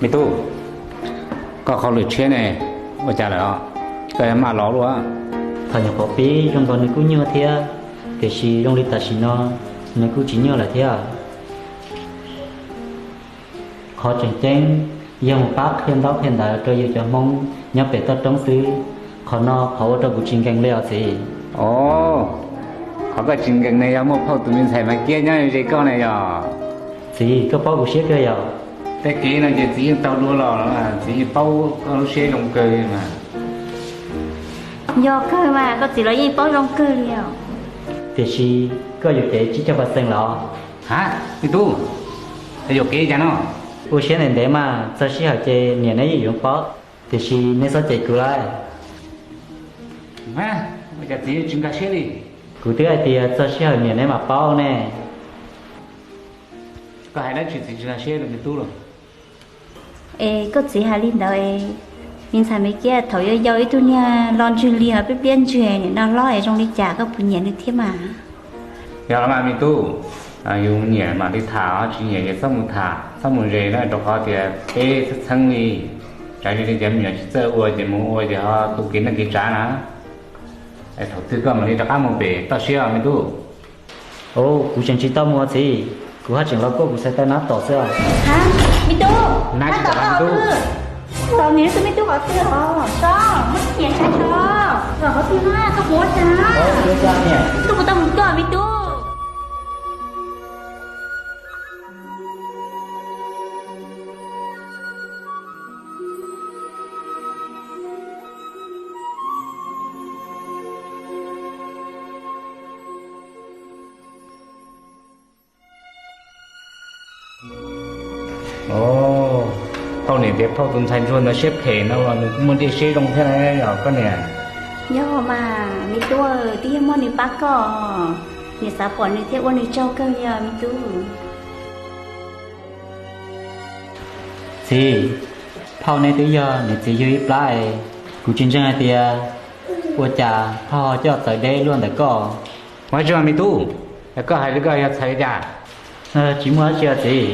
Me tub, koj qhov lwm tshiab ne, ua cas lawm os? Koj maj los luaj. Thaum nyuam qhuav pib zoo nkaus nws kuj nyuaj thiab, tiam sis zoo li tam sim no nws kuj tsis nyuaj lawm thiab. Qhov tseem ceeb yog mus pab qhia ntaub qhia ntawv rau yus cov Hmoob nyob pem toj roob xwb. Qhov no qhov ua rau kuv tsis nkees li os txiv. Os, qhov koj tsis nkees ne yog muaj phauj tus me ntxhais Maiv Kiab nyob ze koj ne yog? Txiv, koj paub kuv siab kawg yog. Tej kev no ces txiv yeej tau dua los, txiv yeej paub koj lub siab zoo kawg li mas. Yog kawg mas, koj txiv los yeej paub zoo kawg li os. Tiam sis koj yuam kev tsib caug pas xees los? Ha, me tub, yuam kev cas no? Ua siab ntev ntev mas txog sij hawm ces niam neb yeej yuav paub, tiam sis neb txhob cem kuv lawm. Ua cas txiv tsis nkag siab li? Kuv twb hais tias txog sij hawm niam neb mam paub ne. Koj hais dab tsi txiv tsis nkag siab rau me tub los? Es koj txiv hais li ntawd es, me ntxhais Maiv Kiab thaum yau yau ib tug niag lo ntswg li ho pliab pliab ntswg, nim no hlob es zoo li cas koj puas nyiam nws thiab mas? Yog los mas me tub, yus nyiam mam li tham, tsis nyiam ces txhob mus tham txhob mus ze na, rau qhov tias peb txheeb txheeb li. Tsam ib pliag cov me nyuam tsis txawj ua ces mus ua ces ho tu kev neej kev tsav na. Thaum twg koj mam li rov qab mus pem toj siab me tub. Kuv tseem tsis tau mus txiv, kuv haj tseem los kuaj kuv xaiv taw nab tom xwb os. Me tub, nab tom me tub. Tom niam tub me tub qhov twg os? Tso, muab niam tso, tso. Qhov twg na, koj puas ua cas? Koj puas tau mus koj me tub? Phauj niam tias phauj tus ntxhais ntsuag ntawd siab phem no los nws kuj muaj ntiaj siab zoo thiab na yog koj niam? Yog mas me tub, twb yog muaj nws pab koj, niam xav pom nws thiab ua nws tsaug kawg li os me tub. Txiv, phauj neb twb yog niam txiv yug ib plab es, kuv tsis ntseeg hais tias ua cas phauj ho coj txawv deb luaj ntawm koj. Ua tsi me tub, koj hais li koj yog txhais li cas? Tsis muaj dab tsi os txiv.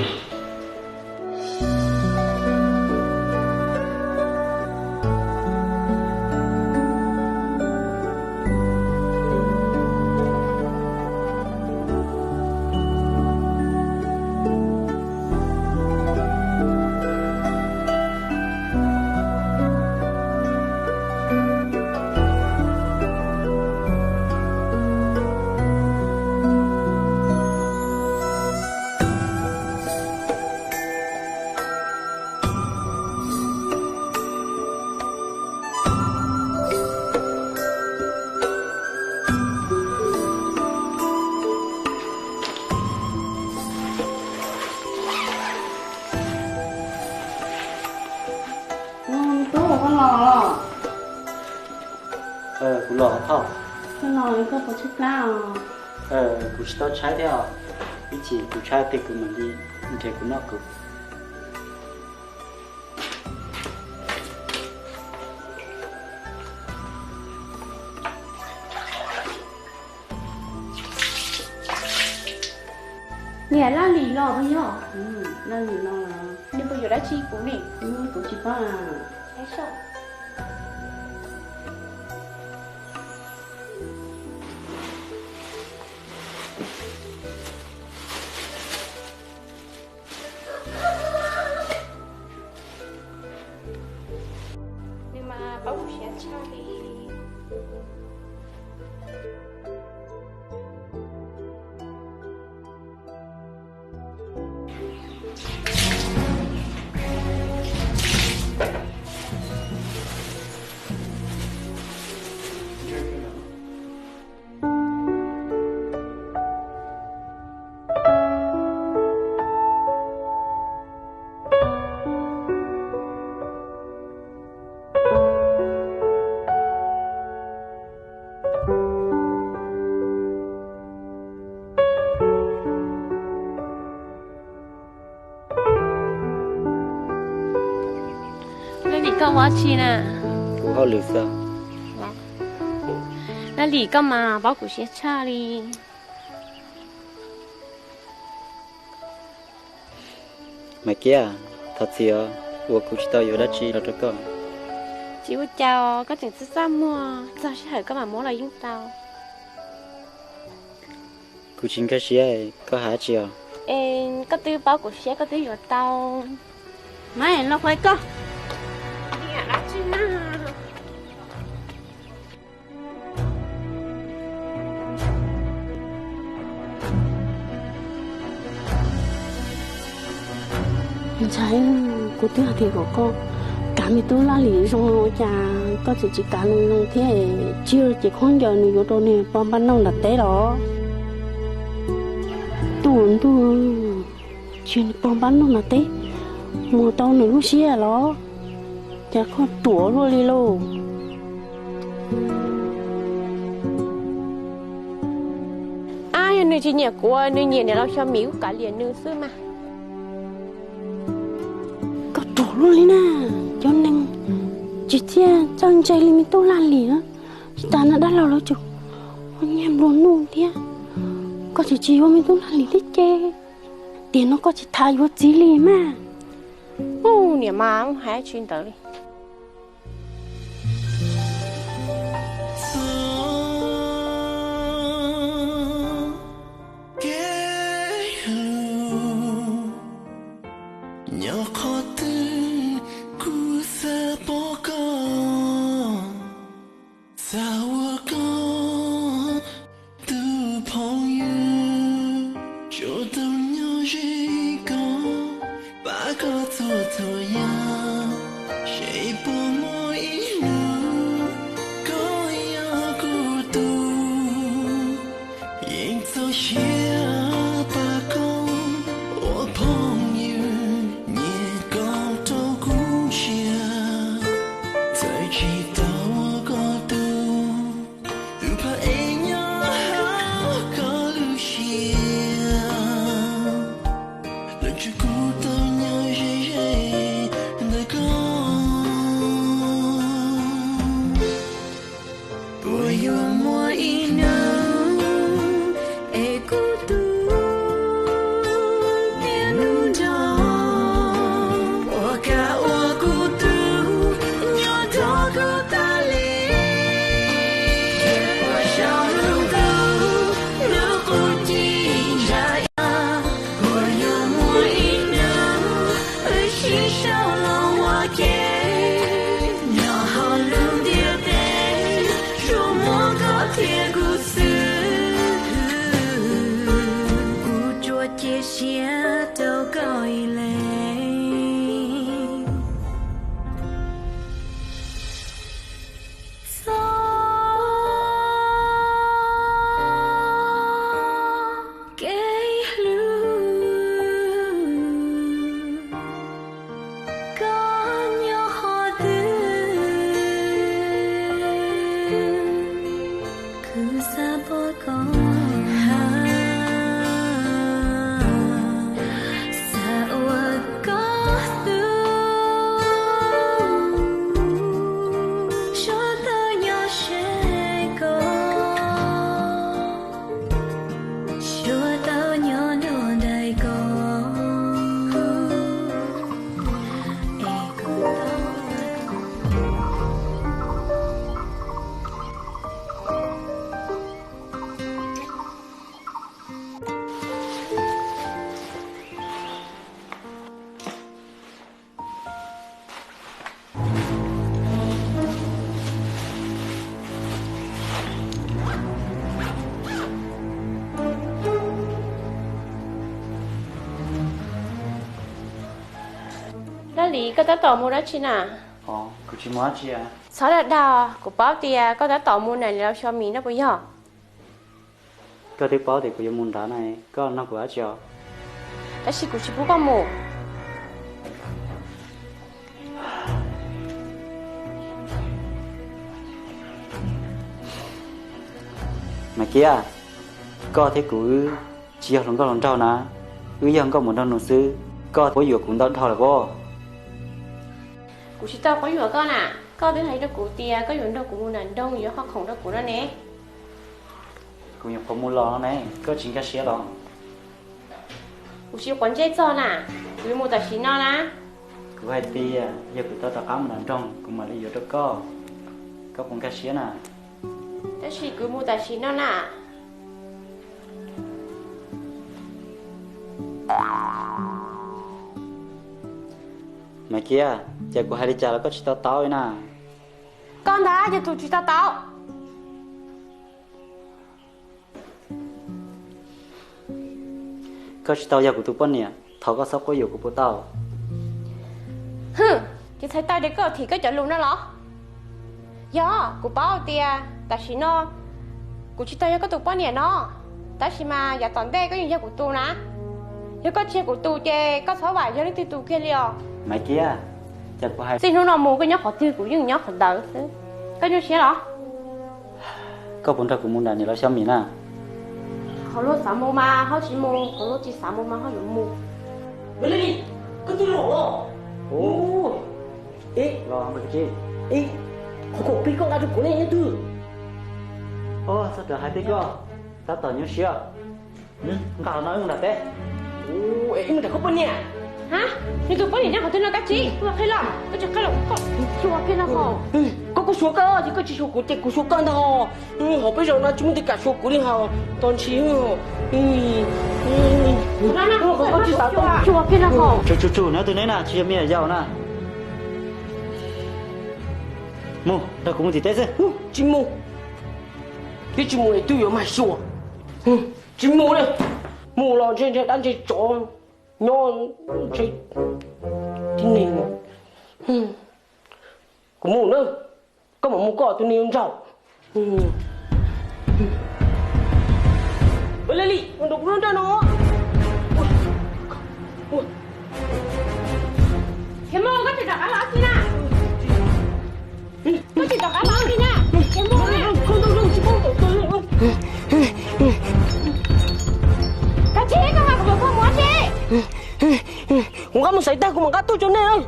Tub, koj los? Kuv los phauj. Koj los koj puas tshaib plab os? Kuv tsis tau tshaib thiab os. Ib chim kuv tshaib tej kuv mam li nrhiav kuv noj kuv. Niam, Laj Lim los puas yog? Laj Lim los. Nws puas yuav dab tsi kuv ne? Kuv tsis paub. Nws mas paub kuv siab tshaj li. Laj Lim, koj ua dab tsi na? Kuv hauj lwm xwb. Laj Lim, koj mas paub kuv siab tshaj li. Maiv Kiab, thov txim os. uas kuv tsis tau yuav dab tsi los rau koj. Tsis ua cas, koj tseem txaj txaj muag, txog sij hawm koj mam muab los yeej tau. Kuv tsis nkag siab, koj hais dab tsi os? Es koj twb paub kuv siab koj twb yuav tau. Mas los qhuas koj. Ntxhais, kuv twb hais tias kom koj kav me tub Laj Lis zoo no ua cas koj tseem tsis kav nws zoo thiab, tsis yog ces khaub ncaws nws yuav rau niag pog Npaj Nauj nram teb los? Tuaj ntuj, tsis yog niag pog Npaj Nauj nram teb mus tau nws lub siab los? Cas koj ruam luaj li lauj? Ab, yog nws tsis nyiam kuv, nws nyiam niam laus Xyo Mim kuj kav liam nws xwb mas. Koj ruam luaj li na, cov neeg tsis txawj ntse li me tub Laj Lis na, tsis tas na dab laug lawv tseem ua nyiaj nplua nuj thiab. Koj tseem tsis yuav me tub Laj Lis thiab ces, tiam no koj tsis tham yuav txiv li mas. Ub, niam mas mus hais tsis ntawd li. Kev hlub nyob qhov twg kuv xav pom koj, xav ua koj tus phooj ywg, tsuas tau nyob ze koj, pab koj txhua txhua yam, seb puas muaj ib hnub koj yog kuv tus. Yeej txaus siab pab koj ua phooj ywg, nyiam koj rau kuv siab, txawm tsis tau ua koj tus, tus phaj ev nyob hauv koj lub siab, los tsuas kuv tau nyob ze ze ntawm koj. Puas yuav muaj ib hnub es kuv tus niaj hnub nrog, ua koj ua kuv tus, nyob nrog kuv tas li. Ua saum lub ntuj lub qub ci ntsa, puas yuav muaj ib hnub wb sib sau los ua ke, nyob hauv lub ntiaj teb, tsuas muaj koj thiab kuv xwb. Kuv tsuas cia siab rau koj ib leeg. Txoj kev hlub, koj nyob qhov twg, kuv xav pom koj, xav ua koj tus, suav tau nyob ze koj, suav tau nyob nrog nraim koj. Dab Lis, koj tab tom mus dab tsi na? Kuv tsis mus dab tsi. Txhob dag dag, kuv paub tias koj tab tom mus nram niam laus Xyo Mim no puas yog? Koj twb paub tias kuv yuav mus nrad na, koj nug kuv dab tsi os? Tab sis kuv tsis pub koj mus. Mas Kiab, koj thiab kuv wb tsis yog hluas nkauj hluas nraug na, wb yog nkauj muam nraug nus xwb, koj quab yuam kuv ntau dhau lawm pob. Kuv tsis tau quab yuam koj na, koj twb hais rau kuv tias koj yuav nrog kuv mus nram nroog yuav qhov khoom rau kuv no ne. Kuv nyuam qhuav mus los no ne, koj tsis nkag siab los? Kuv tsis quav ntsej txog na, kuv yuav mus tam sim no na. Kuv hais tias yog kuv tau rov qab mus nram nroog kuv mam li yuav rau koj, koj puas nkag siab na? Tab sis kuv mus tam sim no na. Maiv Kiab, ces kuv hais li cas los koj tsis to taub li na. Koj ntag yog tus tsis to taub. Koj tsis tau yog kuv tus poj niam, thov koj txhob quab yuam kuv puas tau? Hwm, tsis txhais tau tias koj thim koj cov lus no los? Yog, kuv paub tias tam sim no kuv tsis tau yog koj tus poj niam no, tab sis mas yav tom ntej koj yeej yog kuv tus na. Yog koj tsis yog kuv tus ces koj txhob vam yog leej twg tus kiag li os. Maiv Kiab, ces kuv hais, txij hnub no mus koj nyob qhov twg kuv yeej nyob qhov ntawd xwb. Koj nyuaj siab los? Koj puas nrog kuv mus nram niam laus Xyooj Mim na? Qhov luag xav mus mas ho tsis mus, qhov luag tsis xav mus mas ho yuav mus. Koj twb los los? Qhov kom peb koj nqa rau kuv ne nyob twg? Txhob rov hais peb koj, tab tom nyuaj siab. Nqa qhov no wb mus nram teb. Wb mus nram koj poj niam. Ha, nws tus poj niam nyob qhov twg no Kab Tsib? Koj qhia los, koj tsis qhia los koj xyuas kiag no ho. Koj, koj xyuas koj, yog koj tsis xyuas kuv ces kuv xyuas koj ntag ho. Hauv peb zos no tsis muaj tus kam xyuas kuv li ho. Tos ntshis. Koj tsis xav tau xyuas kiag no ho. Tsum tsum tsum, nyob twg neb na, tsis yog me nyuam yaus na. Mus nrog kuv mus tim teb xwb. Tsis mus. Twb tsis mus es twb yuav mag xyuas. Tsis mus li. Mus los ntshe ntshe dab ntshe tsov nyob ntshe tib neeg. Kuv mus na, koj mam mus koj tus niag nraug. Ua li li, mus nrog kuv nyob nrog no. Khiav mus, koj tsis rov qab los txij na. Koj tsis rov qab los txij na. Khiav mus na. Kab Tsib, koj nqa kuv tus koj mus tsi. Kuv nqa mus xaiv tag kuv mam nqa tuaj rau nej.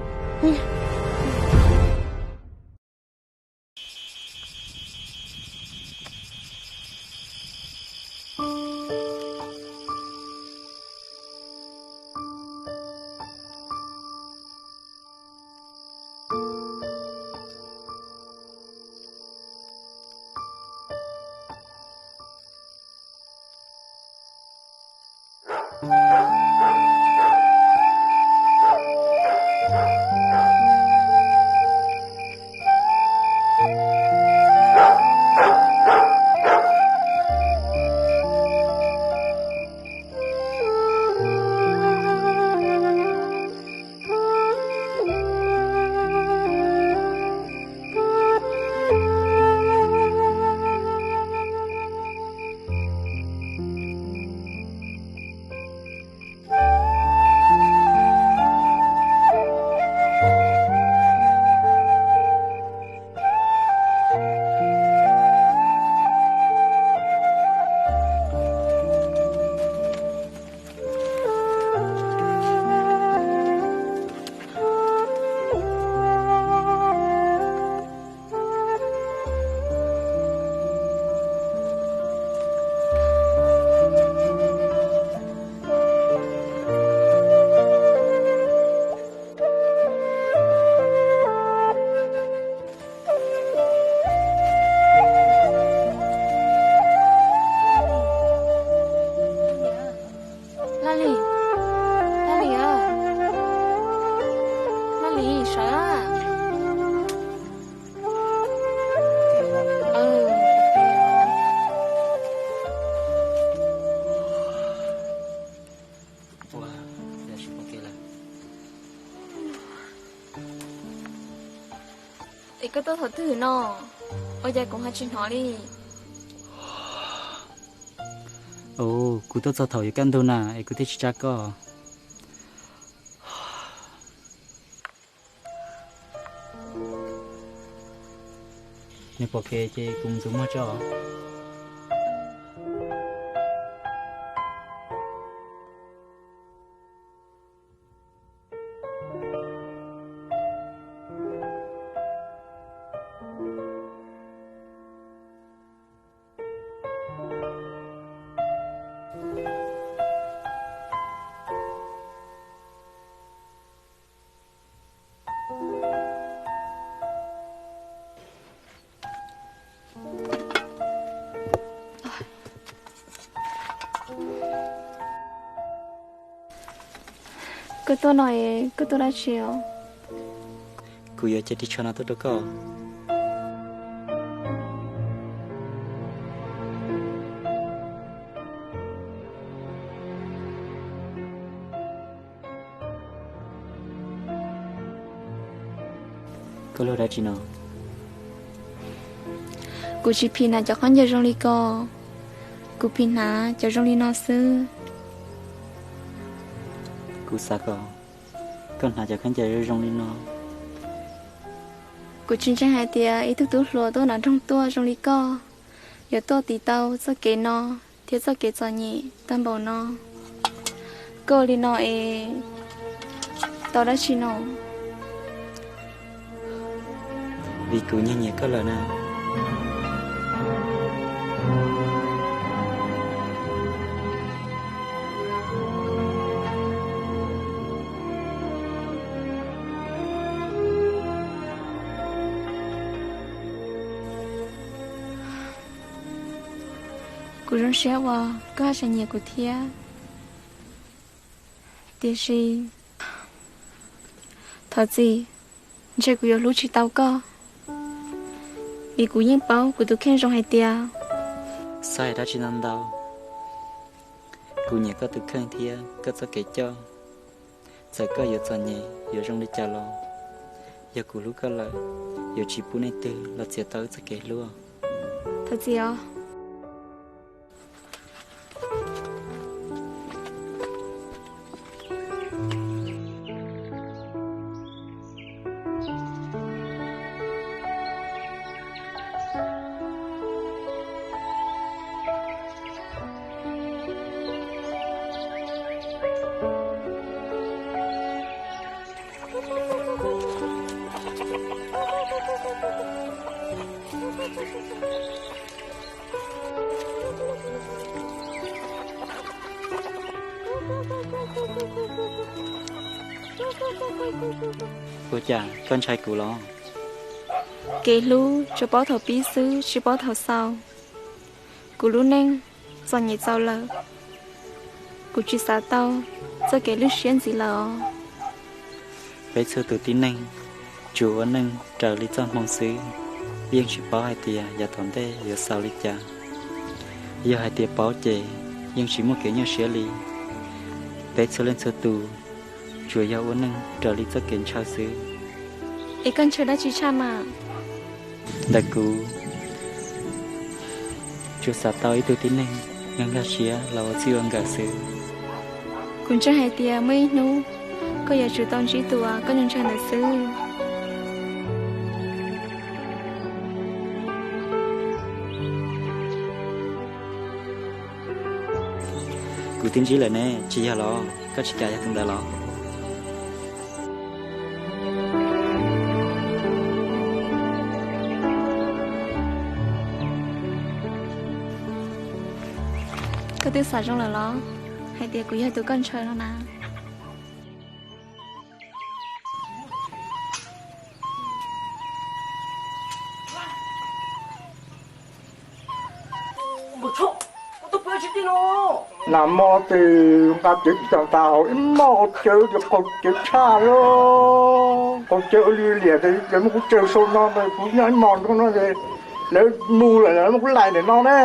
Laj Lis, Laj Lis, Laj Lis sawv. Es koj tuaj thaum twg no? Ua cas kuv ho tsis hnov li? Kuv tuaj txog thaum yuav kaj ntug na es kuv thiaj tsis tsa koj. Nws pom kev ces kuv mus ntxuav muag tso. Koj tuaj no es koj tuaj dab tsi os? Kuv yuav cev ris tsho no tuaj rau koj. Koj luag dab tsi no? Kuv tsis phim hnav cov khaub ncaws zoo li ko, kuv phim hnav cov zoo li no xwb. Kuv xav kom koj hnav cov khaub ncaws zoo zoo li no. Kuv tsis ntseeg hais tias ib tug tub hluas tuaj nram nroog tuaj zoo li koj yuav tuaj tiv tau txoj kev no thiab txoj kev txom nyem tag npaum no. Koj ua li no es tau dab tsi no? Vim kuv nyiag nyiam koj lawm na. Kuv zoo siab uas koj haj tseem nyiam kuv thiab. Tiam sis thov txim, ntshe kuv yuav hlub tsis tau koj, vim kuv yeej paub kuv tus kheej zoo hais tias. Xav dab tsi ntau ntau, kuv nyiam koj tus kheej thiab koj txoj kev coj. Txawm koj yuav txom nyem yuav zoo li cas los, yog kuv hlub koj lawm, yuav tsis pub leej twg los txiav tau wb txoj kev hlub. Thov txim os. Ua cas koj ntshai kuv los? Kev hlub tsuas paub thaum pib xwb tsis paub thaum xaus. Kuv lub neej txom nyem txaus lawm, kuv tsis xav tau txoj kev lwj siab ntxiv lawm os. Peb txhua tus tib neeg tsuas ua neej raws li txoj hmoo xwb, yeej tsis paub hais tias yav tom ntej yuav xaus li cas. Yog hais tias paub ces yeej tsis muaj kev nyuaj siab li. Peb txhua leej txhua tus tsuas yog ua neej raws li txoj kev ntshaw xwb. Es koj ntshaw dab tsi tshaj mas? Ntawm kuv tsuas xav tau ib tug tib neeg nkag nkag siab los ua txij ua nkawm xwb. Kuv ntseeg hais tias muaj ib hnub koj yuav tsum tau ntsib tus uas koj ntshaw ntawd xwb. Kuv twb ntsib lawm ne, tsis yog los? Koj tsis kam yog tus ntawd los? Koj twb xav zoo lawm los, hais tias kuv yog tus koj ntshaw no na? Nag hmo tes nqa cawv tsis tas tas hauv ib hmos qaum cawv ces qaum cawv tshaj lawm. Qaum cawv ua li liam ces lawv muab kuv tsaws saum no ntag, kuv nyob ib hmos nroo no ces lawv mus lawm, lawv muab kuv laim ntawm no ne.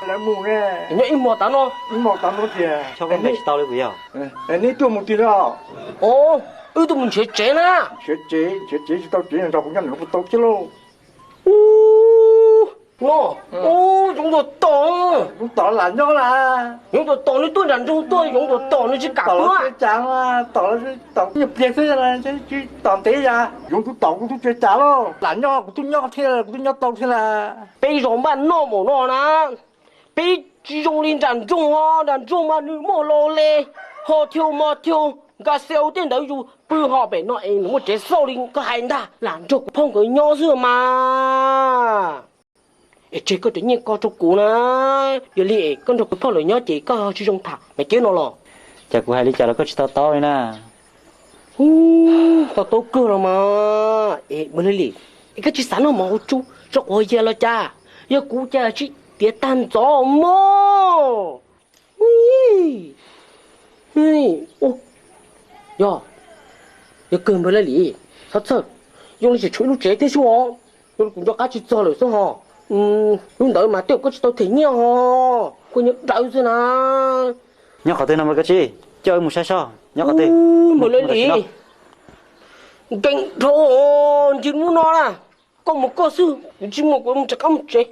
Lawv mus ne. Nyob ib hmos tav no, ib hmos tav no tiag. Neb tuaj mus twg no? Wb tuaj mus nrhiav tsev na. Nrhiav tsev, nrhiav tsev tsis tau tsev nrog kuv nyob ntawm no puas tau thiab lauj? Ub, no, ub, yoov tua tom, yoov tom lam nyob na. Yoov tua tom nws tuaj nram nroog tuaj, yoov tua tom nws tsis kam tuaj. Tom nws tsis tom ib pliag xwb, tsis tom ntev yas. Yoov tus tom kuv tub tsis cas lauj, lam nyob kuv tub nyob thiab, kuv tub nyob tau thiab na. Peb zos npaj noj maum no na, peb tsis zoo li nram nroog ho, nram nroog mas nws muaj lo le, ho thiau mo thiau, nkas xeu tej ntawd yus pw ho pem no es nws muaj tsev xauj li koj hais ntag, lam nrog kuv phauj nkawd nyob xwb mas. Es tseg koj cov nyiaj ko rau kuv na, yog li es koj nrog kuv phauj lawv nyob ces koj tsis zoo tham mas ceb no los. Cas kuv hais li cas los koj tsis to taub li na? Ub, to taub kawg los mas. Es Npawg Lig Lis, es koj tsis xav noj mov hauv tsu, tso quav yas los cas? Yog kuv cas tsis tiav tag ntxov mog. Yog, yog kawg npawg Laj Lis, txhob txhawj, zoo li tseem tshuav ib lub tsev thiab xwb os. Zoo li kuv nco qab tsis txog lawm xwb ho. Lub ntawd mas tej zaum koj tsis tau them nyiaj ho, koj nyob dawb xwb na. Nyob qhov twg no mas koj tsis coj wb mus saib soj, nyob qhov twg? Npawg Laj Lis, nkees dhau, ncig lub no na. Koj mus koj xwb, kuv tsis mus, kuv mus rov qab mus tsev.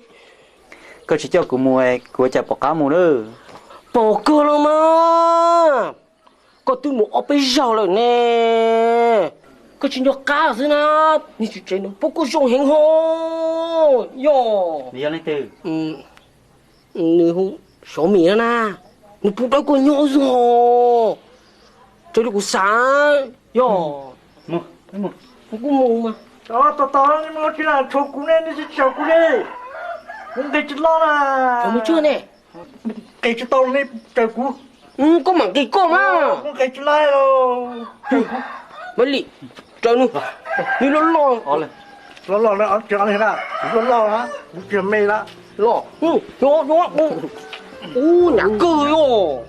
Koj tsis coj kuv mus, kuv ua cas pom qab mus lawm? Pom kawg los mas, koj twb mus ob peb zaug lawm ne. Koj tsis nco qab xwb na, nws tsev no puab kuj zoo heev ho. Yog, nws yog leej twg? Nws hu Xov Mis no na, nws puas dawb koj nyob xwb ho. Raws li kuv xav, yog. Kuj mus mas. Tos tos, nej tsis los tshuav kuv ne, nej tsis caum kuv ne. Kuv nqis tsis los na. Nqis tsis tau, nej caum kuv. Koj mam nqis koj mas. Kuv nqis tsis laib. Maiv Lis, raws nws, nws loj loj. Loj loj na, loj loj na, kuv tsis me na. Loj, ub, nyav kawg os.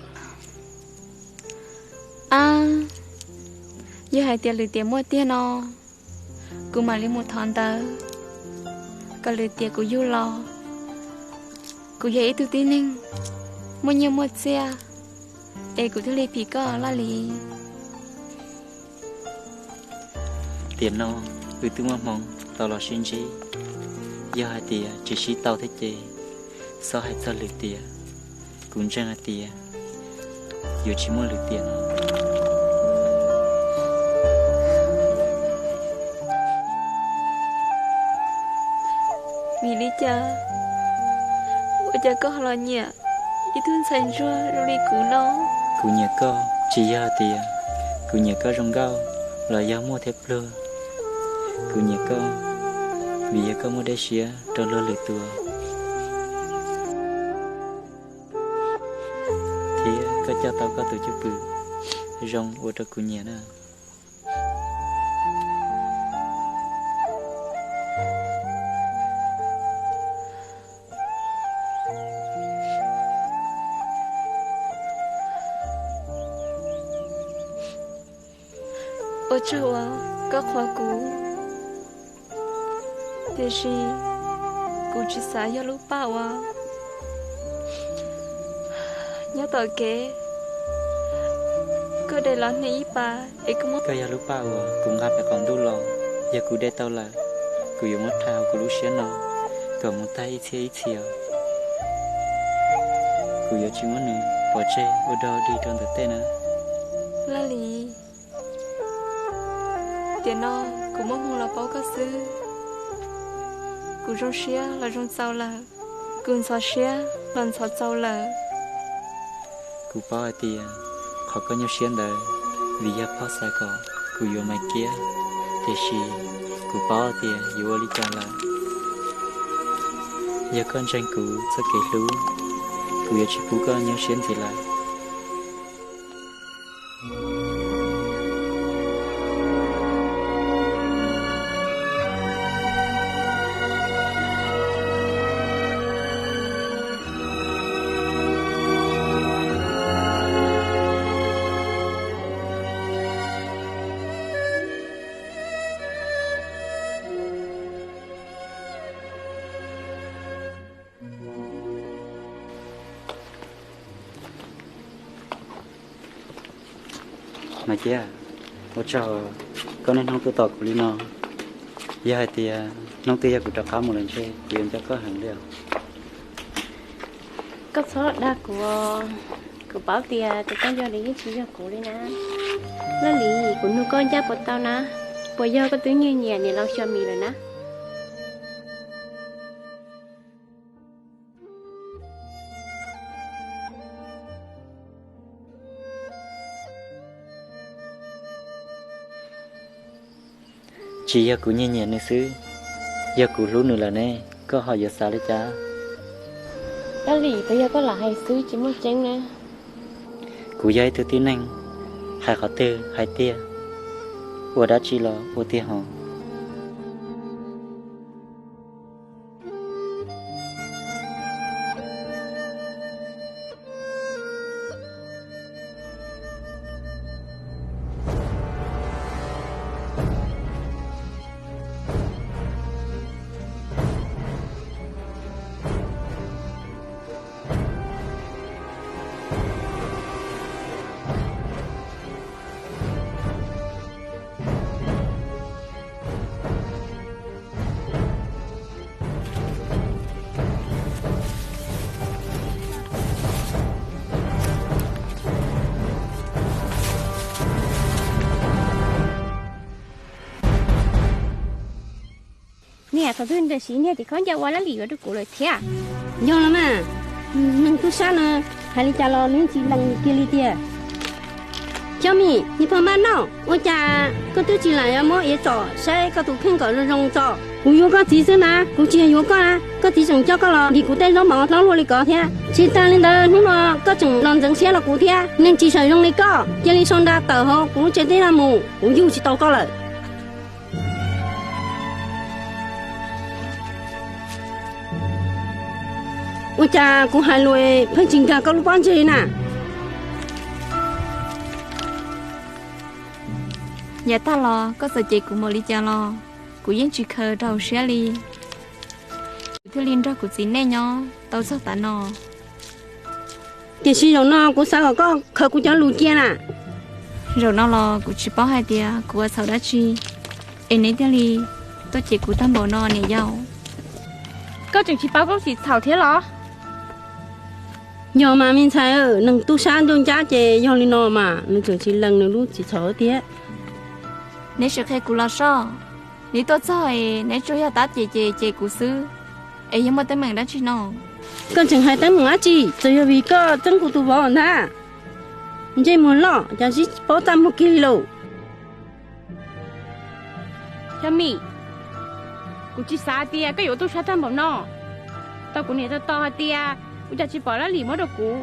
Ab, yog hais tias lwm tiam muaj tiag no, kuv mam li mus thov ntawv kom lwm tiam kuv yug los. Kuv yog ib tug tib neeg muaj nyiaj muaj txiaj, es kuv thiaj li phim koj Laj Lis. Tiam no wb twb muaj hmoov tau los sib ntsib, yog hais tias tsis sib tau thiab ces txhob hais txog lwm tiam. Kuv ntseeg hais tias yuav tsis muaj lwm tiam no. Vim li cas, ua cas koj ho los nyiam ib tug ntxhais ntsuag zoo li kuv no? Kuv nyiam koj tsis yog hais tias kuv nyiam koj zoo nkauj los yog muaj thiab pluag. Kuv nyiam koj vim yog koj muaj dej siab rau luag lwm tus, thiab koj coj tau koj tus cwj pwm zoo ua rau kuv nyiam na. Ua tsaug uas koj qhuas kuv, tiam sis kuv tsis xav yog lub paj uas nyob tom kev, koj de los hnia ib pas es koj muab. Koj yog lub paj uas kuv nqa pem qaum ntuj los, yog kuv de tau lawm, kuv yuav muab rhais hauv kuv lub siab no kom mus tag ib txhiab ib txhis os. Kuv yuav tsis muab nws pov tseg ua dog dig rau ntawm tej na. Laj Lis, tiam no kuv muaj hmoo los paub koj xwb. Kuv zoo siab los zoo txaus lawm, kuv ntxhov siab los ntxhov txaus lawm. Kuv paub hais tias qhov koj nyuaj siab ntawd vim yog phauj xav kom kuv yuav Maiv Kiab, tiam sis kuv paub tias yuav ua li cas lawm. Yog koj ntseeg kuv txoj kev hlub, kuv yuav tsis pub koj nyuaj siab ntxiv lawm. Maiv Kiab, ua tsaug koj niaj hnub tuaj tos kuv li no. Yog hais tias hnub twg yog kuv rov qab mus lawm ntshe kuv yuav nco koj heev li os. Koj txhob dag kuv os. Kuv paub tias tus koj nco nws yeej tsis yog kuv li na. Laj Lis, kuv nug koj ncaj puas tau na? Puas yog koj twb nyiag nyiam niam laus Xyoo Mis lawm na? Tsis yog kuv nyiag nyiam nws xwb, yog kuv hlub nws lawm ne, koj ho yuav xav li cas? Laj Lis, puas yog koj lam hais xwb tsis muaj tseeb na? Kuv yog ib tug tib neeg, hais qhov twg hais tiag, ua dab tsi los ua tiag hos. Thaum twg nws siv nyiaj ces khaub ncaws ua laj lim yuav rau kuv lawm thiab. Yog los mas, neeg tub sab no hais li cas los nws tsis lees kiag li tiag. Xyob Mim, niag pog Npaj Nauj, ua cas koj twb tsis lam muab iav tsom saib koj tus kheej kom zoo zoo tso? Kuv yuav koj txiv xwb na, kuv tsis yog yuav koj na. Koj txiv tseem coj koj los ntim kuv tej zaub mov hlob luaj li ko thiab. Tsis tas li ntawd, hnub no koj tseem los ntxeev siab rau kuv thiab. Neeg tsis txawj zoo li koj cia li sau nra tawm hauv kuv lub tsev teb no mus, kuv yug tsis tau koj lawm. Ua cas kuv hais lus pheej tsis nkag koj lub pob ntseg li na? Yav tag los koj txawm cem kuv npaum li cas los kuv yeej tsis khaws rau hauv siab li. Kuv thiaj li nrog kuv txiv nej nyob tau txog tav no. Tiam sis zaum no kuv xav kom koj khaws kuv cov lus cia na. Zaum no los kuv tsis paub hais tias kuv ua txhaum dab tsi es neb thiaj li tuaj cem kuv tag npaum no niam yau. Koj tseem tsis paub koj txim txhaum thiab los? Yog mas me ntxhais, neeg tub sab ncaj ncab ces yog li no mas, nws tseem tsis lees nws lub txim txhaum thiab. Neb sim qhia kuv los soj, neb tuaj txog es neb tsuas yog tab cem cem cem kuv xwb, es yog muaj teeb meem dab tsi no? Koj tseem hais teeb meem dab tsi? Txawm yog vim koj txeeb kuv tus vauv ntag. Ntsej muag loj cas tsis paub txaj muag kiag li lauj. Xyob Mim, kuv tsis xav tias koj yuav ua tub sab tag npaum no. Tau kuv niam tos tos hais tias ua cas tsis pom laj lim muab rau kuv.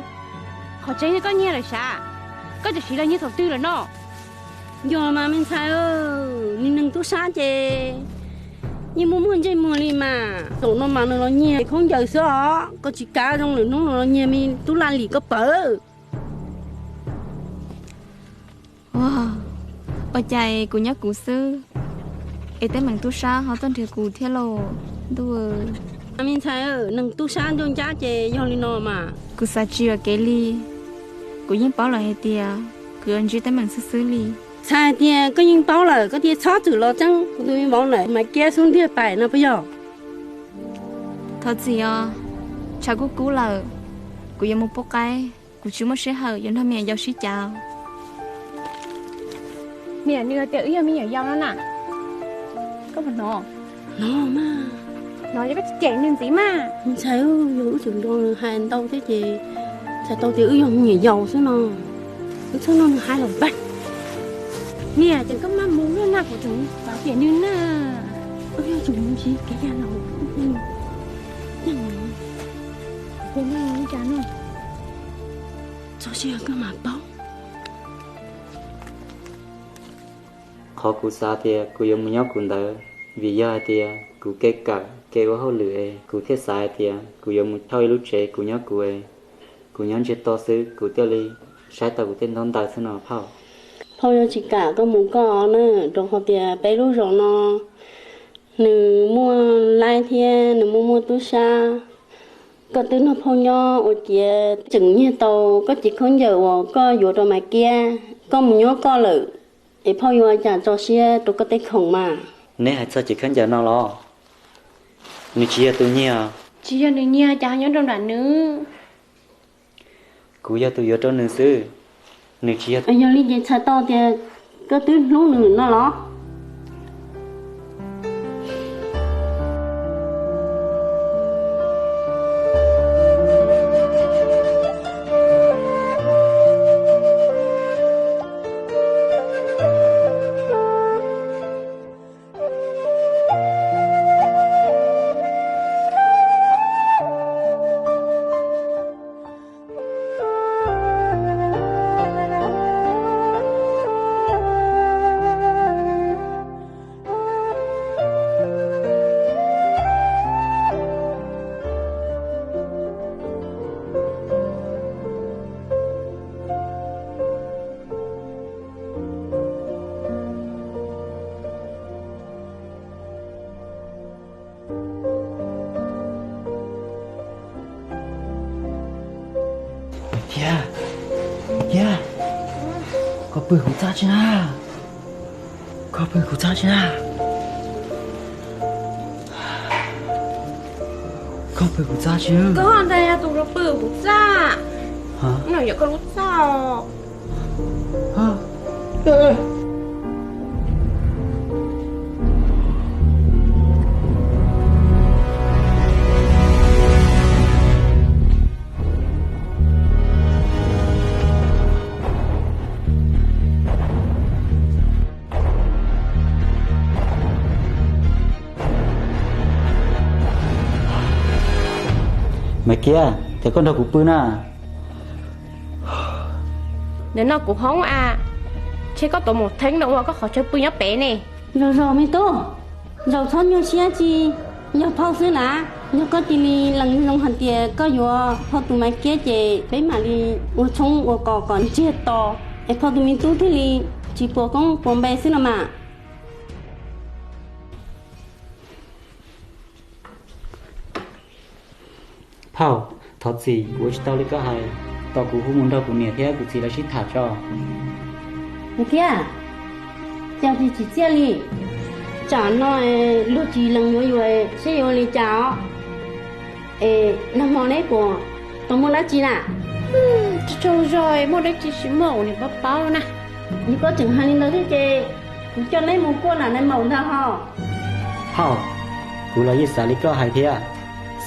Qhov tseeb yog koj nyiag lawm sav, koj tseem siv los nyiag thaum twg lawm no? Yog mas me ntxhais, nws neeg tub sab ces yeej muaj muaj ntsej muag li mas. Zaum no mas nws los nyiag khaub ncaws xwb os, koj tsis kav zoo lwm hnub nws los nyiag me tub laj lim koj pawv. Ua cas kuv nyob kuv xwb es teeb meem tub sab ho tuaj nrhiav kuv thiab lauj ntuj. Me ntxhais, neeg tub sab ncaj ncab ces yog li no mas. Kuv xav tsis yuam kev li, kuv yeej paub lawm hais tias kuv yuav ntsib teeb meem xwb xwb li. Txhais hais tias koj yeej paub lawm koj thiaj txhob txwm los txeeb kuv tus me vauv ntawm Maiv Kiab xub ntiag pais no puas yog? Thov txim os, tshav kub kub lawm, kuv yuav mus pub qaib, kuv tsis muaj sij hawm yuav nrog me nyuam yaus sib cav. Niam, nws hais tias wb yog me nyuam yaus no na. Koj puas hnov? Hnov mas. Hnov ces koj tsis cem nws ntxiv mas. Ntxhais, yog wb tseem nrog nws hais ntau thiab ces txhais tau tias wb yog me nyuam yaus xwb no. Wb txhob nrog nws hais lawm pab. Niam, ces koj maj mus na, kuv tseem xav cem nws na. Wb yuav tsum mus ntsis kev cai los. Ces no ua cas no? Txog sij hawm koj mam paub. Qhov kuv xav tias kuv yuav mus nyob kuv ntawd, vim yog hais tias kuv kev kawm kev ua hauj lwm es kuv thiaj xav hais tias kuv yuav mus thauj ib lub tsev kuv nyob kuv es, kuv nyob ntsiag to xwb kuv thiaj li saib tau kuv tej ntaub ntawv xwb no phauj. Phauj yuav tsis kam koj mus koj na, rau qhov tias peb lub zos no nws muaj laib thiab nws muaj muaj tub sab. Koj twb nrog phauj nyob ua ciav tseem nyiag tau koj cev khaub ncaws uas koj yuav rau Maiv Kiab, koj mus nyob koj lawm, es phauj yuav ua cas tso siab rau koj tej khoom mas. Neb hais txog cev khaub ncaws no los? Nws tsis yog tus nyiag. Tsis yog nws nyiag cas ho nyob rau nram nws? Kuv yog tus yuav rau nws xwb, nws tsis yog. Yog li ces txhais tau tias koj twb hlub nws no los? Tiag, tiag, koj pw kuv txaj tsi na? Koj pw kuv txaj tsi na? Koj pw kuv txaj tsi? Koj ntag yog tus los pw kuv txaj. No yog koj lub txaj os. Maiv Kiab, ces koj nrog kuv pw na. Nim no kuv hoob a, ntshe koj tuav mus theeb no ua koj qhov chaw pw nyob pem ne. Zaum zaum me tub, zaum txhob nyuaj siab tsis, yog phauj xwb na. Yog koj cia li lees zoo hais tias koj yuav phauj tus Maiv Kiab ces peb mam li ua tshoob ua kos kom ntsiag to, es phauj tus me tub thiaj li tsis puas koob puas npe xwb no mas. Phauj, thov txim, kuv ua tsis tau li koj hais, tos kuv hu mus nrog kuv niam thiab kuv txiv lawv sib tham tso. Maiv Kiab, cas tsis tsim txiaj li? Tsam no luag tsis lees yuav yus seb yuav ua li cas os. Es nag hmo neb puas tau muaj dab tsi na? Tsaug zog, muaj dab tsi tsis muaj, ua niam paub paub na. Yog koj tseem hais li ntawd thiab ces kuv coj neb mus kuaj nam nais maum ntag ho. Phauj, kuv los yeej xav li koj hais thiab,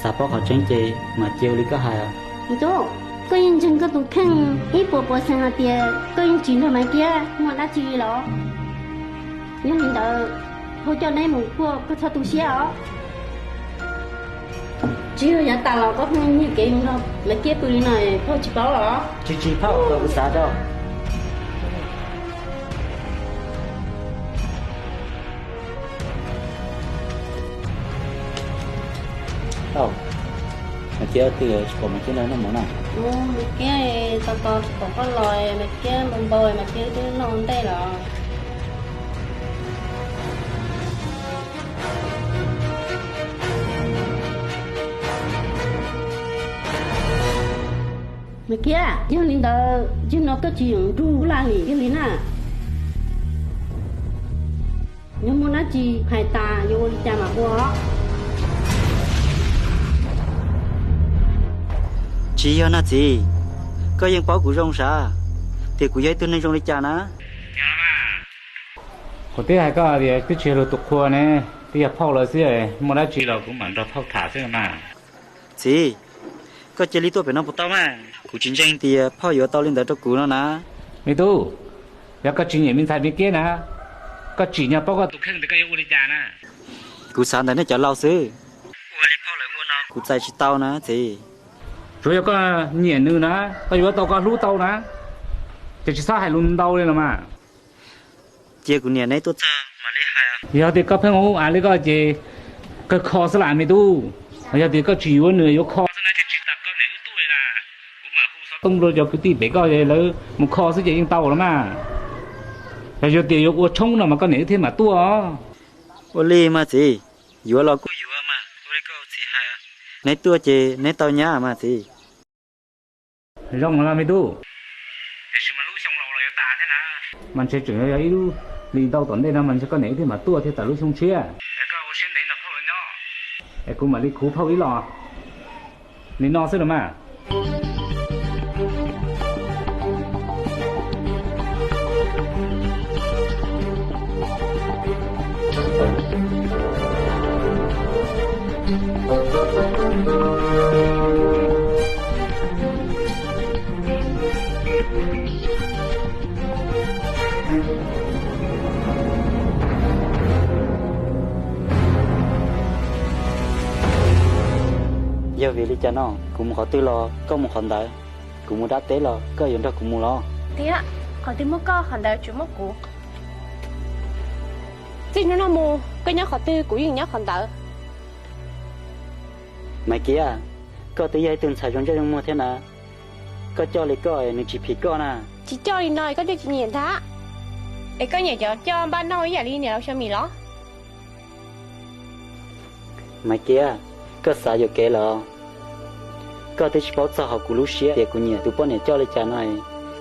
xav paub qhov tseeb ces mam cia ua li koj hais. Me tub, koj yeej ntseeg koj tus kheej ib puas puas xees hais tias koj yeej tsis nrog Maiv Kiab muaj dab tsi li los? Yog li ntawd, phauj coj neb mus kuaj koj txhob tu siab os. Tsis yog yav tas los koj pheej nyiag kev mus nrog Maiv Kiab pw li no, phauj tsis paub los? Tsis tsis, phauj, kuv xav rau. Maiv Kiab twb tsis pom Maiv Kiab noj mov na. Maiv Kiab tos tos tsis pom koj los, Maiv Kiab npau npau, Maiv Kiab twb noj ntej los. Maiv Kiab, yog li ntawd yog no koj tsis yeem nrug laj li yog li na. Yog muaj dab tsi hais tas yuav ua li cas mam ua. Tsis yog na txiv, koj yeej paub kuv zoo sav tias kuv yog ib tug neeg zoo li cas na. Kuv twb hais koj tias twb tsis yog luag tus qhua ne, twb yog phauj lawv xwb, muaj dab tsi los kuv mam nrog phauj tham xwb mas. Txiv, koj cia li tuaj pem no puas tau mas, kuv tsis ntseeg tias phauj yuav tau li ntawd rau kuv no na. Me tub, yog koj tsis nyiam me ntxhais Maiv Kiab na, koj tsim nyog paub koj tus kheej tias koj yuav ua li cas na. Kuv xav ntawm nej cov laus xwb, ua li phauj lawv ua no kuv txais tsis tau na txiv. Tsuav yog koj nyiam nws na, koj yuav tau koj hlub tau na, ces tsis txhob hais lus ntau li los mas. Cia kuv niam neb tuaj txog mam li hais. Yog tias koj pheej ua ua li koj ces kawg kho xwb las me tub. Yog tias koj tsis yuav nws yuav kho xwb na ces tsis tas koj niam wb tuaj li las, kuv mam hu xov tooj rau cov kwv tij pem koj lawv mus kho xwb ces yeej tau los mas. Yog tias yuav ua tshoob no mas koj niam wb thiaj mam tuaj. Ua li mas txiv, yuav los kuj yuav mas, ua li koj txiv hais, neb tuaj ces neb tau nyab mas txiv. Zoo los me tub, tiam sis mas lub xyoo laus los yuav tas thiab na. Mas ntshe tseem yog ib lub hli ntau tom ntej no mas ntshe koj niam wb thiaj mam tuaj thiab txawm lub xyoo tshiab. Es koj ua siab ntev nrog phauj lawv nyob, es kuv mam li khuv phauj ib los. Li no xwb los mas. Yog vim li cas no kuv mus qhov twg los koj mus qhov ntawd, kuv mus dab teb los koj yuav nrog kuv mus los? Tiag, qhov twg muaj koj qhov ntawd tsuas muaj kuv. Txij hnub no mus koj nyob qhov twg kuv yeej nyob qhov ntawd. Maiv Kiab, koj twb yog ib tug ntxhais zoo ntsej zoo muag thiab na, koj coj li koj nws tsis phim koj na. Tsis coj li no koj thiaj tsis nyiam ntag, es koj nyiam cov coj npaj noj ib yam li niam laus Xyooj Mim los? Maiv Kiab, koj xav yuam kev lawm. Koj twb tsis paub txog hauv kuv lub siab tias kuv nyiam tus poj niam coj li cas no,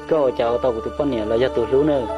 koj ua cas ua tau kuv tus poj niam los yog tus hlub nawb.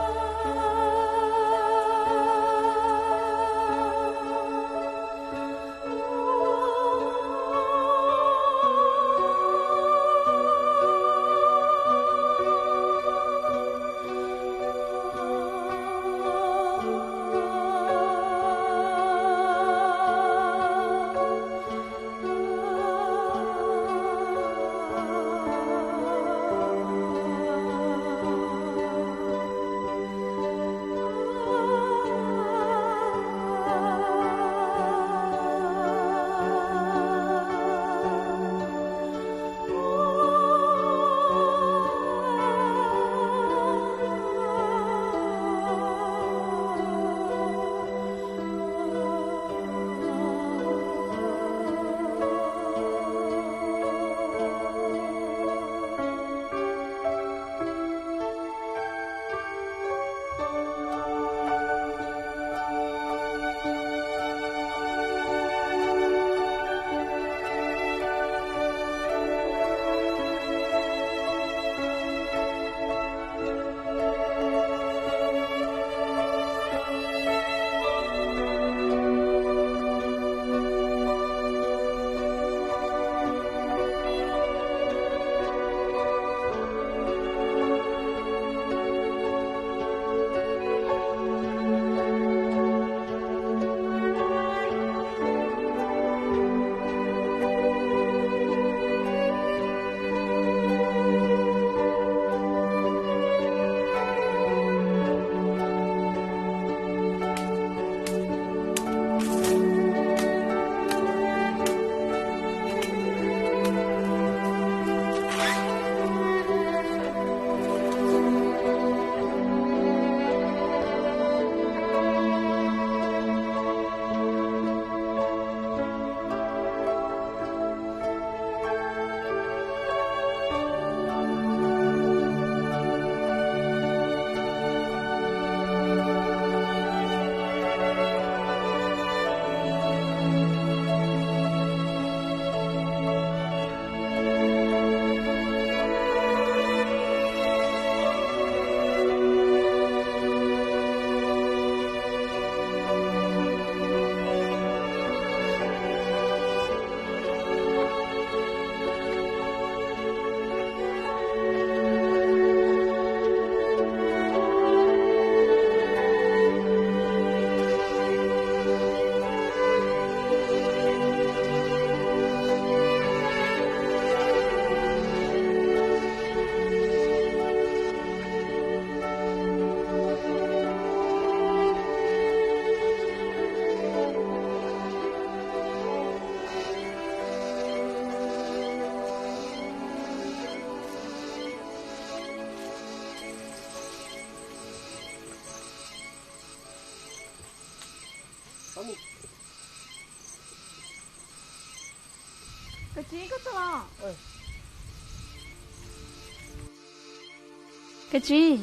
Koj tsis,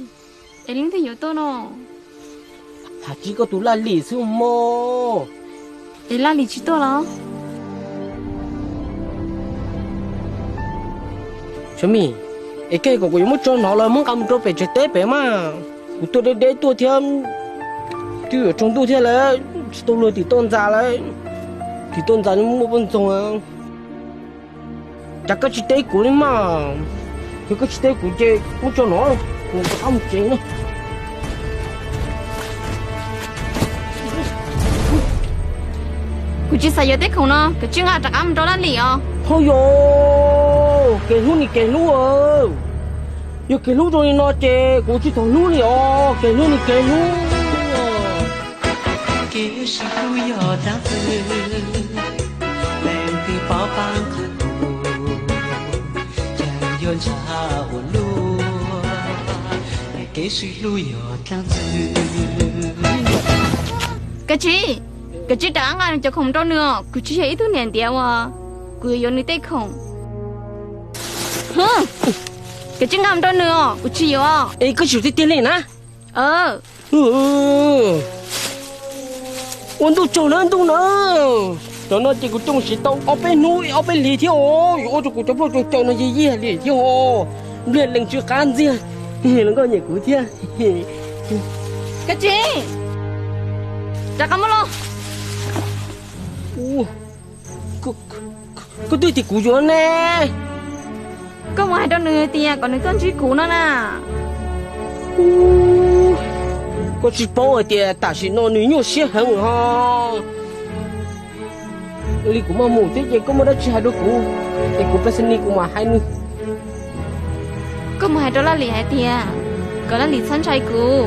es leej twg yuav tuaj no? Has tsis koj tus Laj Lim xwb mog. Es Laj Lim tsis tuaj los? Tsam mij, es koj kom kuv yuav muab tso nov los muab nqa mus rau pem tsev teb pem mas. Kuv tuaj deb deb tuaj thiab, twb yuav tsaus ntuj thiab lawm, tsis tau luag tim toj ntxas lawm, tim toj ntxas muaj poj ntxoog. Cas koj tsis teb kuv li mas? Yog koj tsis teb kuv ces muab tso nov, kuv rov qab mus tsev na. Kuv tsis xav yuav tej khoom no, koj tsis nqa rov qab mus rau Laj Lim os. Ho yog, kev hlub ni kev hlub, yog kev hlub zoo li no ces kuv tsis txhob hlub li os, kev hlub ni kev hlub. Koj tsis, koj tsis rov qab nqa cov khoom rau nws os, kuv tsis yog ib tug niam ntiav uas kuv yuav yuav nws tej khoom. Koj tsis nqa mus rau nws os, kuv tsis yuav. Es koj tsis tiag tiag li na? Ua ntuj tsaug na ntuj na, cov no ces kuv coj siv tau ob peb hnub ob peb hlis thiab os, yuav ua rau kuv cov plaub cov caug no yig yig li thiab os. Npliag lees tsw qab ntxiag, los nkauj nyiam kuv thiab. Koj tsis, rov qab muab los. Koj twb tias kuv yuav ne. Koj mus hais rau nws tias kom nws tuaj ntsib kuv no na. Koj tsis paub hais tias tam sim no nws nyuaj siab heev ho. Li kuv maj mus thiab ces koj muaj dab tsi hais rau kuv, es kuv pes ni kuv mam hais nws. Koj mus hais rau Laj Lim hais tias kom Laj Lim txhob ntshai kuv,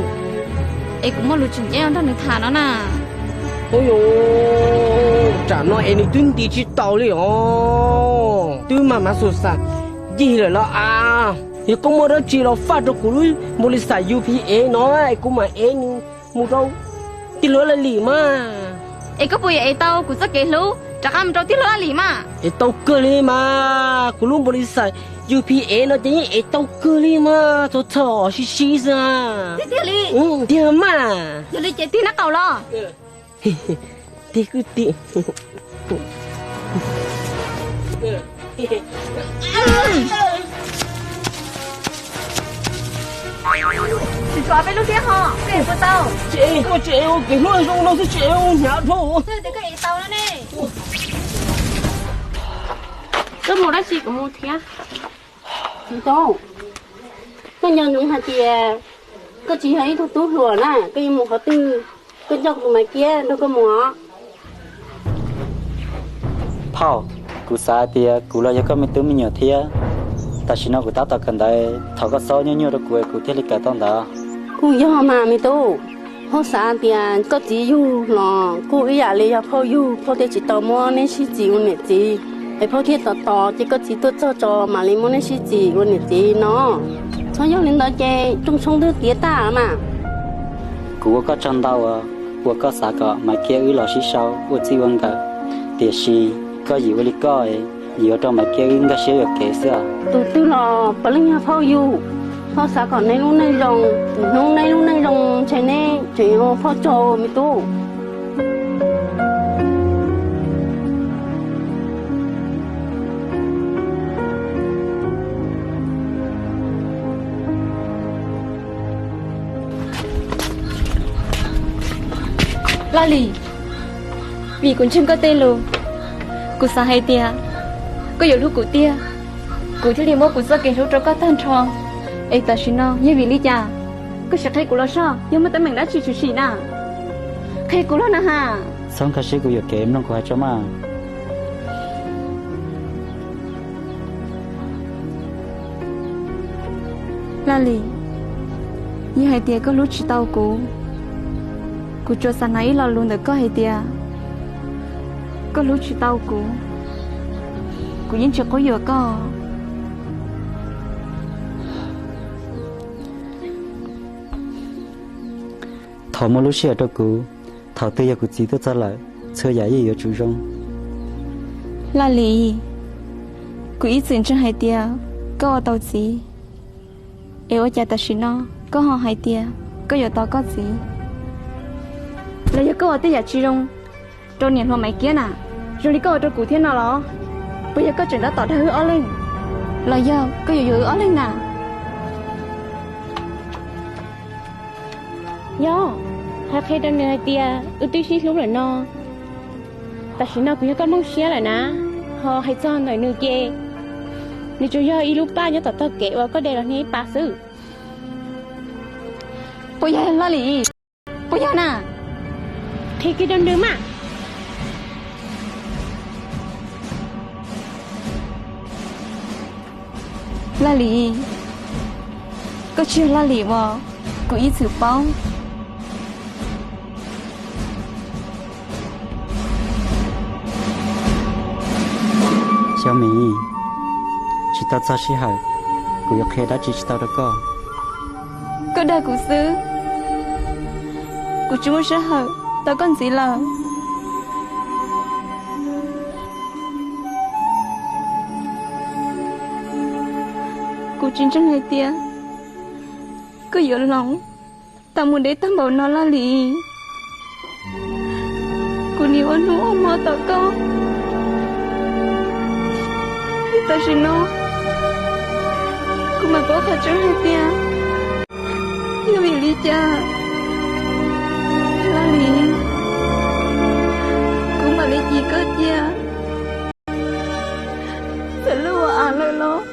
es kuv muaj lus tseem ceeb nrog nws tham no na. Ub, tsam no es nws twb nti tsis tau li os, twb maj mam xus xas yig lawm los as. Yog koj muaj dab tsi los faj rau kuv lub npaus lis xas U P A no es kuv mam ev nws mus rau tij laug Laj Lim mas. Es koj puas yuav ev tau kuv txoj kev hlub Rov qab mus rau tij laug Laj Lim mas. Es tau kawg li mas, kuv lub npaum li xais U P S no ces yeej es tau kawg li mas, txog txog sib sib xwb. Tiag tiag li? Tiag mas. Yog li ces tig nab qaum los. Tig kuj tig. Tsis tshuav peb lub thiab ho, peb puas tau? Tsis, koj tsis ua kev hlub zoo no xwb, tsis ua hnyav dhau. Koj ev tau no ne. Koj mus dab tsi kuv mus thiab. Tub, koj nco ntsoov hais tias koj tsis yog ib tug tub hluas na, koj yuav mus qhov twg, koj coj kuv tus Maiv Kiab nrog koj mus os. Phauj, kuv xav hais tias kuv los yog koj me tub me nyuam thiab. Tam sim no kuv tab tom kawm ntawv, thov koj txhob nyuaj nyuaj rau kuv es kuv thiaj li kawm tau ntawv. Kuj yog mas me tub, phauj xav tias koj txiv yug los kuj ib yam li yog phauj yug, phauj thiaj tsis tau muab neb sib txim ua niam txiv, es phauj thiaj tos tos ces koj txiv tuaj txog tso mam li muab neb sib txim ua niam txiv no. Txhob yog li ntawd ces rooj tshoob twb tiav tag mas. Kuv ua koj tsaug ntau uas koj xav kom Maiv Kiab wb los sib sau ua txij ua nkawm, tiam sis koj yim ua li koj, yim ua rau Maiv Kiab wb nkag siab yuam kev xwb. Tus twg los puav leej yog phauj yug. Phauj xav kom neb lub neej zoo, hnub neb lub neej zoo ntshe neb tseem ua phauj tsaug me tub. Laj Lim, vim kuv ntseeg koj tej lus, kuv xav hais tias koj yuav hlub kuv tiag, kuv thiaj li muab kuv txoj kev hlub rau koj tag nrho. Es tam sim no yog vim li cas koj sim qhia kuv los soj, yog muaj teeb meem dab tsi tshwm sim na? Qhia kuv los na has. Txhob nkag siab, kuv yuam kev, mloog kuv hais tso mas. Laj Lim, yog hais tias koj hlub tsis tau kuv, kuv tsuas xav hnav ib lo lus ntawm koj hais tias koj hlub tsis tau kuv, kuv yeej tsis quab yuam koj. Thov muab lub sij hawm rau kuv, thaum twg yog kuv txiv tuaj txog lawm, txhua yam yeej yuav tsum zoo. Laj Lim, kuv ib txwm ntseeg hais tias koj ua tau txiv, es ua cas tam sim no koj ho hais tias koj yuav tos koj txiv? Los yog koj ua tej yam tsis zoo rau niam hluas Maiv Kiab na, zoo li koj ua rau kuv thiab no los? Puas yog koj tseem tab tom dag wb ob leeg? Los yog koj yuav yuav wb ob leeg na? Yog, hais qhia rau nws hais tias wb twb sib hlub lawm no. Tam sim no kuv yog koj mooj siab lawm na, ho hais txog ntawm nws ces nws tsuas yog ib lub paj nyob tom tog kev uas koj de los hnia ib pas xwb. Puas yog Laj Lim? Puas yog na? Qhia kiag rau nws mas. Laj Lim, koj tsis yog Laj Lim uas kuv ib txwm paub. Xyooj Mim, tsis tau txog sij hawm, kuv yuav qhia dab tsi tsis tau rau koj. Koj dag kuv xwb, kuv tsis muaj sij hawm tau koj ntxiv lawm. Kuv tsis ntseeg hais tias koj yuav hloov tau mus deb tag npaum no Laj Lim. Kuv nim ua hnub ua hmo tos koj, tam sim no kuv mam paub qhov tseeb hais tias yog vim li cas. Laj Lim, kuv mam li cim koj cia. Txawm luag ua av lawm los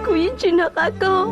kuv yeej tsis nco qab koj.